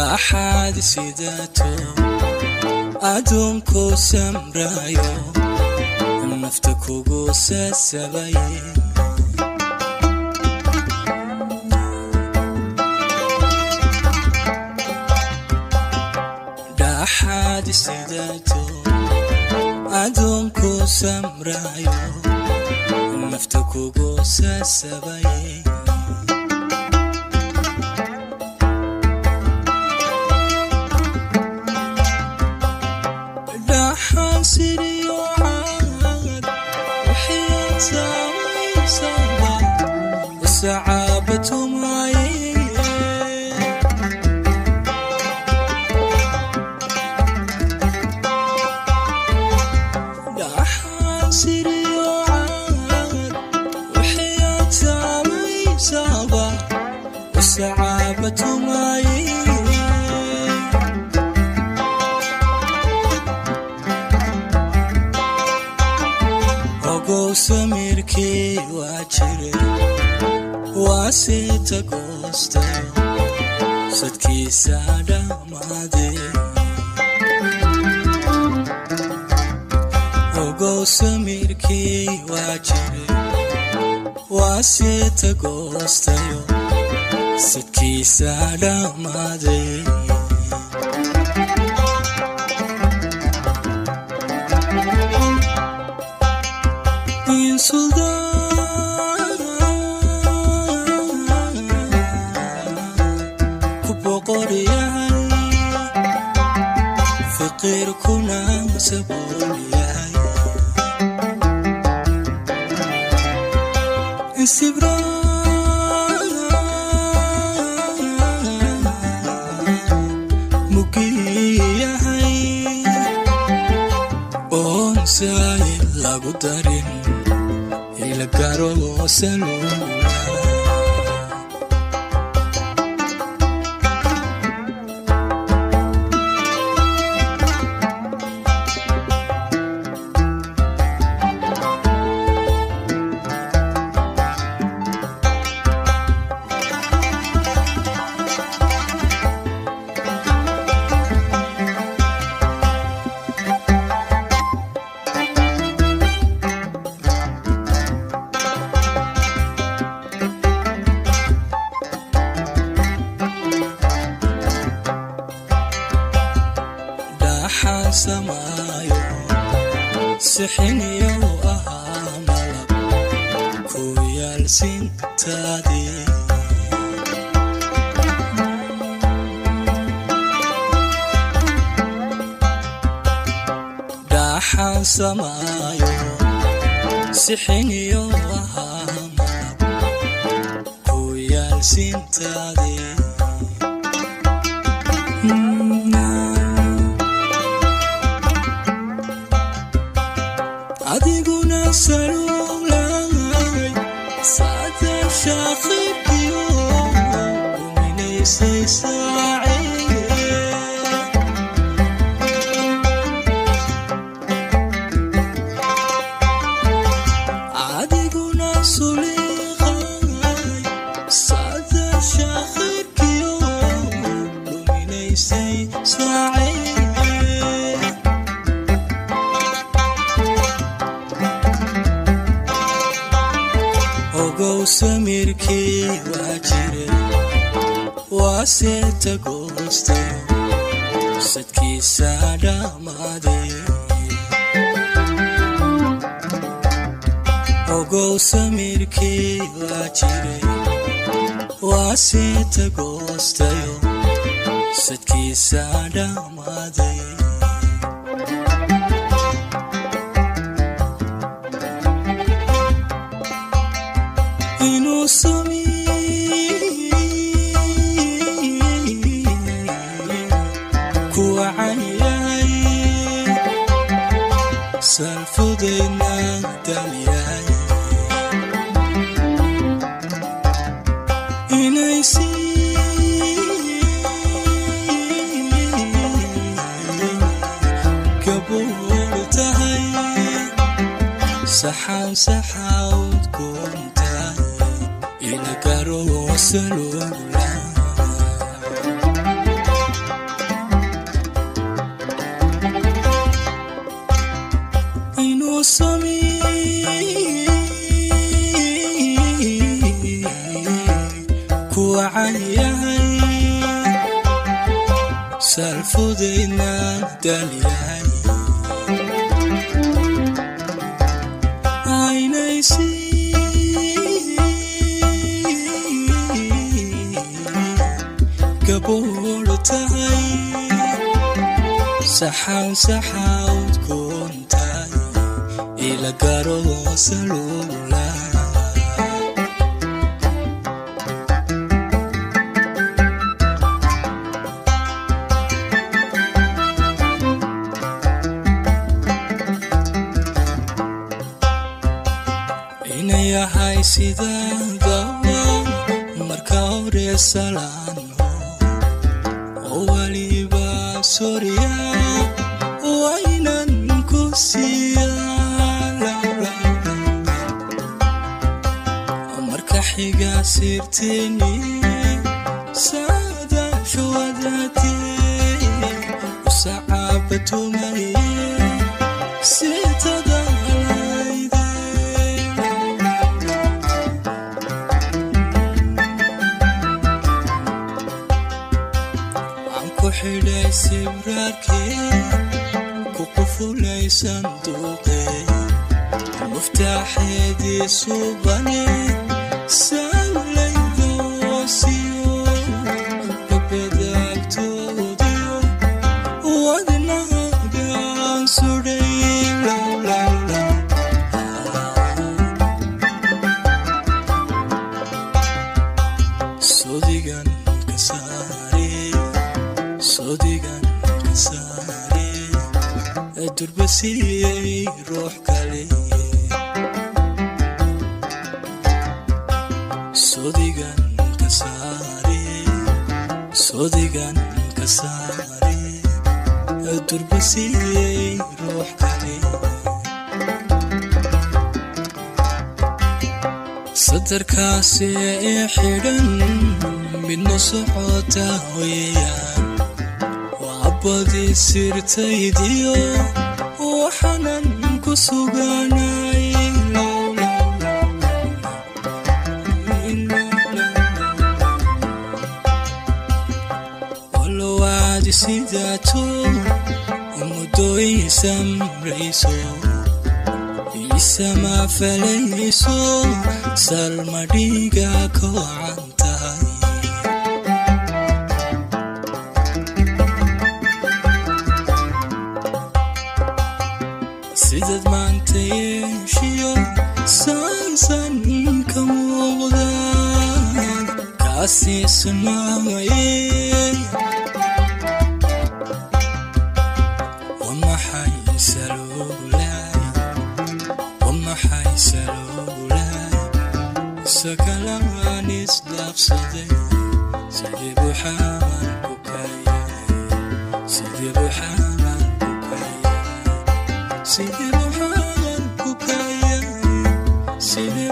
Dhaxaad sidato aduunku samrayo, nafta kugu sasabay. Dhaxaad sidato aduunku samrayo, nafta kugu sasabay. Dhaxaan siriyo caad waxyaad samaysaba sacaabatumaye. Dhaxaan siriyo caad waxyaad samaysaba sacaabatumaye. Ogow samirkii waa jiray, waa sita goostayo sadkiisa dhammaadee. Ogow samirkii waa jiray, waa sita goostayo sadkiisa dhammaadee. In suldaan ku boqor yahay, faqiirkuna sabool yahay, insibraan mugii yahay oon saayid lagu darin ilagaro saluula. Dhaxaan samaayo sixiniyow ahaa malab ku yaalsintaadii. Dhaxaan samaayo sixiniyow ahaa malab ku yaalsintaadii. Adiguna saluulay saadaasha khayrkiyo luminaysay saacee. Adiguna suliiqay saadaasha khayrkiyo luminaysay saacee. Ogow samirkii waa jiray, waa seeta goostayo sadkiisa dhammaadee. Ogow samirkii waa jiray, waa seeta goostayo sadkiisa dhammaadee. Inuu samir ku wacan yahay, salfudeydna dal yahay, inay sii gabuur tahay, saxaan saxaawd goontahay ila garo saluula. wacan yahay, salfudaydna dal yahay, aynaysi gabool tahay, saxan saxawd koontahay, ila garo salula. Inay yahay sidaadaba marka hore salaano oo waliba sorya waynan ku siiyaa, marka xiga sirteni saadaashu wadaatee usacaabatumay sitada alayde. Aan ku xidhay sibraarkee, ku qufulay sanduuqee, muftaaxeedii subane sawlaydoosiyo babadaagtoodiyo wadnahagaan sudhay. Sodigan ka saare, sodigan ka saare, durbasiiyey ruux kale. Sodigan ka saare, sodigan ka saare, durbasiiyey ruux kale. Sadarkaasi ee xidhan midna socota weeyaan, waa badi sirtaydiyo waxaanan ku suganay. Walowaadi sidaato muddo isamrayso, isama falayso, salmadhiga ka wacan tahay. Sidaad maanta yeeshiyo saansan ka muuqda kaasiismaaye, wamaxay saluulay, wamaxay saluulay, sakalaan isdhaafsaday, sidii buu xamal ku kayay, sidii buu xamal ku kayay, sidii buu xamal ku kayay, sidii